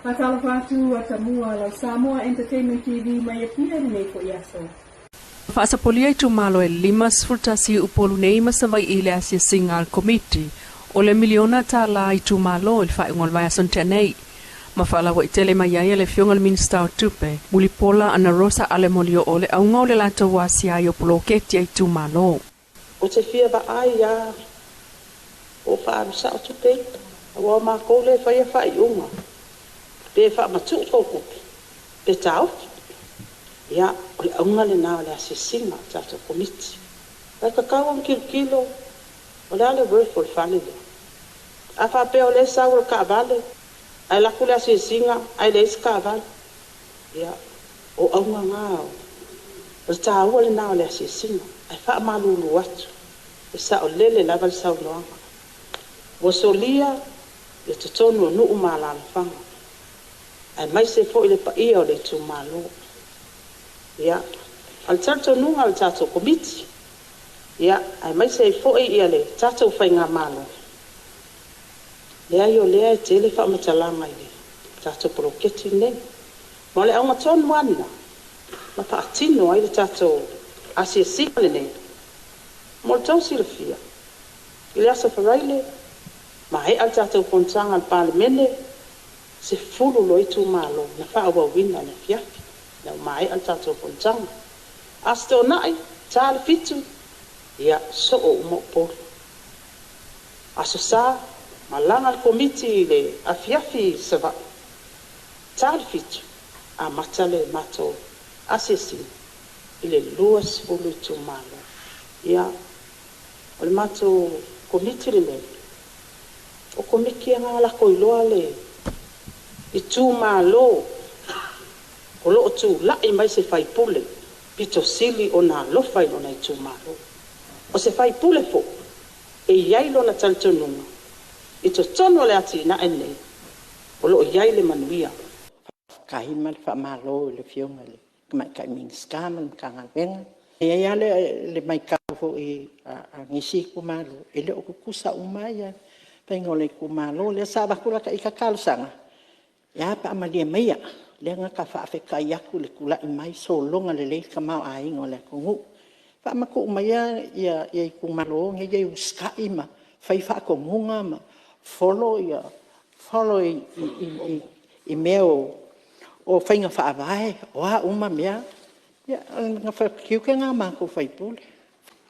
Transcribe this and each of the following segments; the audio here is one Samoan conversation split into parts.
Faatalofa atu atamua lau Samoa Entertainment TV mai Apia i lenei foi aso. Faasapolia itumalo e 51 i Upolu nei ma Savaii i le asiasiga a le Komiti o le miliona tala itumalo i le faaiuga o le vaiaso na tea nei, ma faalauaitele mai ai e le Afioga i le Minisita o Tupe, Mulipola Anarosa Ale Molioo le auga o le latou asia ai o poloketi a itumalo. Ou te fia vaai lava po o faaalu sao tupe ia, aua o matou lea e faia faaiuga pe faamatuu tou tupe pe taofi. Ia, o le auga lena o le asiasiga a le tatou Komiti. Ae tatau ona tilotilo o le a le worth o le fale lea. A faapea o lea e sau o le taavale, ae alu atu le asiasiga ae leai se taavale, ia, o auga na o le taua lena o le asiasiga. Ae faamalulu atu, e saolele lava le saunoaga. Ua solia le totonu o nuu ma alaalafaga, aemaise foi le paia o le itumalo. Ia, o le talitonuga o le tatou Komiti, ia, aemaise ai foi le tatou faigamalo, leai o lea e tele faamatalaga i le tatou poloketi lenei. Ma o le auga tonu lava lena na faatino ai le tatou asiasiga lenei. Mo le tou silafia, i le aso Faraile, maea le tatou fonotaga a le Palemene, 10 loa itumalo na faaauauina i le afiafi, ina ua maea le tatou fonotaga. Aso Toonai, ta le 7, ia, soo uma Upolu. Aso Sa, malaga le Komiti i le afiafi i Savaii, ta le 7, amata le matou asiasiga i le 20 itumalo. Ia, o le matou Komiti lenei, o Komiti na latou iloa le itumalo o lo o tulai mai se faipule pito sili ona alofa i lona itumalo. O se faipule foi e i ai lona talitonuga i totonu o le atinae lenei o lo o i ai le manuia. Faafetai ma le faamalo i le Afioga i le Tamaitai Minisita ma le Matagaluega. E i ai lava le matau foi a nisi itumalo, e le o tutusa uma le faiga o le itumalo. O lea sa avatu lata ita talosaga, e a pe a malie maia, lea na ota faafetai atu i le tulai mai sologa lelei le tamaoaiga o le atunuu. Faamatuu maia itumalo nei e usitai ma fai faatonuga ma follow i mea o faiga faavae, o a uma mea. Ia, o tiute na o matou o sui usufono.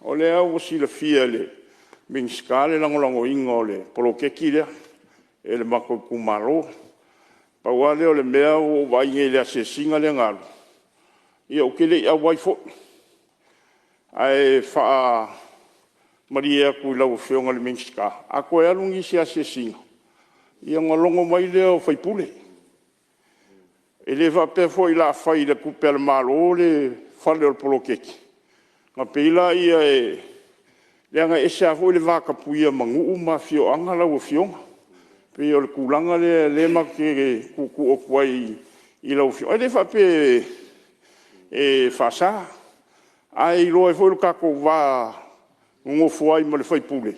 O lea ua silafia e le Minisita le lagolagoina o le poloketi lea e le matou itumalo. Pau lava lea o le mea ua ou vaai nei i le asiasiga lea na alu, ia ou te le i auai foi. Ae faamalie atu i lau Afioga i le Minisita, a toe alu nisi asiasiga, ia ona logo mai lea o faipule. E le faapea foi o le a fai i le tupe a le Malo le fale o le poloketi ona pei lea e… leaga e ese lava foi le vatapuia ma nuu ma afioaga lau Afioga. E pei o le tulaga lea o lea matou te tuutuu atu ai i lau Afioga. E le faapea e faasa, ae iloa ai foi le tatou va nonofo ai ma le sui usufono,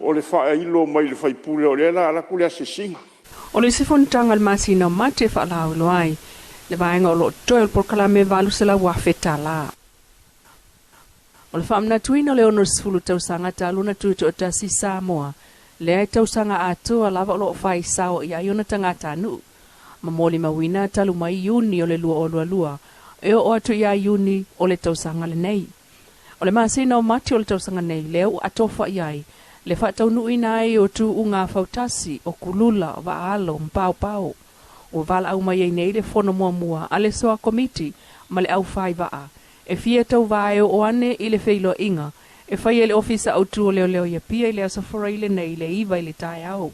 o le faailo mai i le sui usufono o lea o le a alu atu le asiasiga. O le isi fonotaga i le masina o Mati e faalauiloa ai le vaega o lo o totoe o le polokalame e $800,000. O le faamanatuina o le 60 tausaga talu ona tutoatasi Samoa, lea e tausaga atoa lava o lo o fai sao i ai ona tagatanuu, ma molimauina talu mai Iuni o le 2022 e oo atu ia Iuni o le tausaga lenei. O le masina o Mati o le tausaga nei lea ua atofa i ai le faataunuuina ai o tuuga fautasi o Kulula, Vaaalo ma Paopao. Ua valaau mai ai nei le fono muamua a le Soa Komiti ma le Aufaivaa e fia tauvā e oo ane i le feiloaiga e fai e le Ofisa Autu o Leoleo i Apia i le aso Faraile nei i le 9 i le taeao.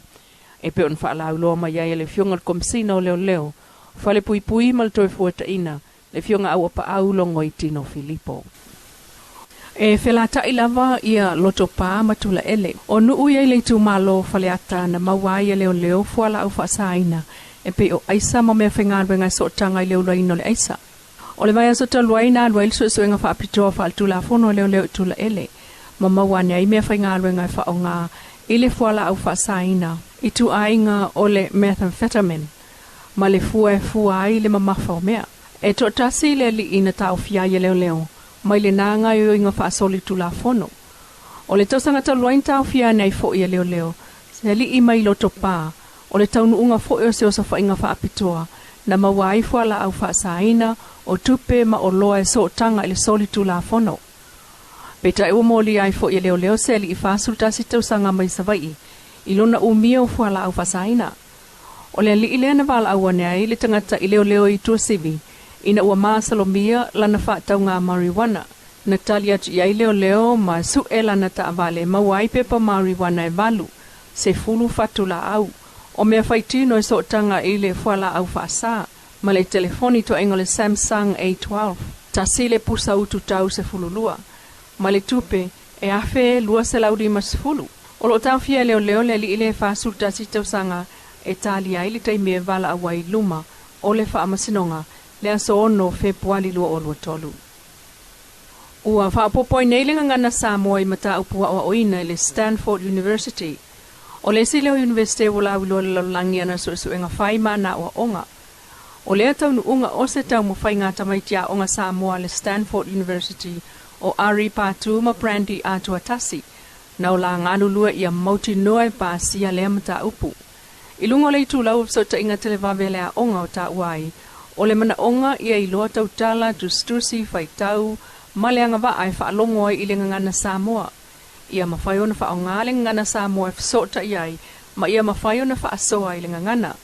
E pei ona faalauiloa mai ai e le Afioga i le Komesina o Leoleo, Falepuipui ma le Toefuataina, le Afioga Auapaau Logoitino Filipo. E felataʻi lava ia Lotopa ma Tulaele. O nuu ia i le itumalo o Faleata na maua ai e leoleo fualaau faasaina e pei o aisa ma meafaigaluega e sootaga i le ulaina o le aisa. O le vaiaso talu ai na alu ai le suesuega faapitoa faaletulafono a leoleo i Tulaele ma maua ane ai meafaigaluega e faaaoga i le fualaau faasaina ituaiga o le methamphetamine. ma le fua e fua ai le mamafa o mea. E toatasi le alii na taofia ai e leoleo mai lena gaoioiga faasolitulafono. O le tausaga talu ai na taofia ane ai foi e leoleo se alii mai Lotopa, o le taunuuga foi o se osofaiga faapitoa na maua ai fualaau faasaina o tupe ma oloa e sootaga i le solitulafono. Peitai ua molia ai foi e leoleo se alii 41 tausaga mai Savaii i lona umia o fualaau faasaina. O le alii lea na valaau ane ai le tagata i leoleo i Tuasivi ina ua masalomia lana faatauga marijuana. Na tali atu i ai leoleo ma suʻe lana taavale e maua ai pepa marijuana e 80 fatulaau o mea faitino e sootaga i le fualaau faasa ma le telefoni toaiga o le Samsung A12, tasi le pusa utu tau 12, ma le tupe e $1,250. O lo o taofia e leoleo le alii lea e 41 tausaga e talia ai le taimi e valaau ai i luma o le Faamasinoga le aso 6 Fepuali 2023. Ua faaopoopo ai nei le gagana Samoa i mataupu aoaoina i le Stanford University. O le isi lea o Iunivesite ua lauiloa i le lalolagi i ana suesuega fai ma ana aoaoga. O lea taunuuga o se taumafaiga a tamaiti aoga Samoa a le Stanford University o Ari Patu ma Brandy Atuatasi na o la galulue ia mautinoa e pasia lea mataupu. I luga o le itulau o fesootaiga televave a le aoga o taua ai, o le manaoga ia iloa tautala, tusitusi, faitau, ma le agavaa e faalogo ai i le gagana Samoa. Ia mafai ona faaaoga le gagana Samoa e fesootai ai ma ia mafai ona faasoa i le gagana.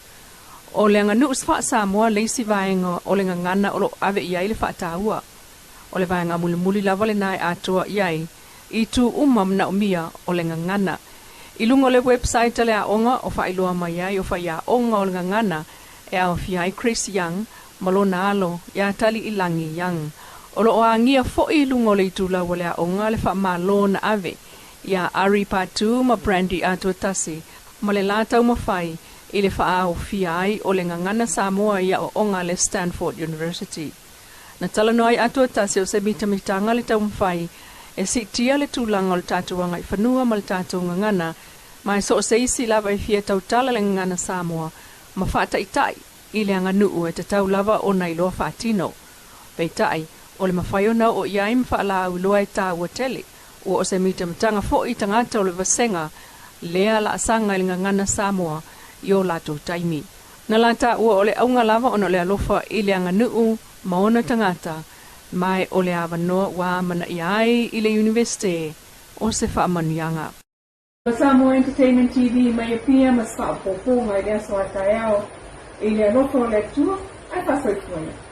O le aganuu faa-Samoa le isi vaega o le gagana o lo o ave i ai le faataua. O le vaega mulimuli lava lena e atoa i ai itu uma manaomia o le gagana. I luga o le website a le aoga o faailoa mai ai o faiaoga o le gagana e aofia ai Chris Young ma lona alo ia Taliilangi Young. O lo o agia foi i luga o le itulau o le aoga le faamalo na ave iā Ari Patu ma Brandy Atuatasi ma le la taumafai i le faaaofia ai o le gagana Samoa i aoaoga a le Stanford University. Na talanoa ai Atuatasi o se mitamitaga le taumafai e siitia le tulaga o le tatou agaifanua ma le tatou gagana ma e so o se isi lava e fia tautala le gagana Samoa ma faataitai i le aganuu e tatau lava ona iloa faatino. Peitai, o le mafai ona oo i ai ma faalauiloa e taua tele, ua o se mitamitaga foi i tagata o le vasega lea laasaga i le gagana Samoa i o latou taimi. Na la taua o le auga lava ona o le alofa i le aganuu ma ona tagata, ma o le avanoa ua amanaia ai i le Iunivesite o se faamanuiaga. Samoa Entertainment TV mai Apia ma se faaopoopoga i le aso a taeao i le alofa o le Atua ae faasoifua ia.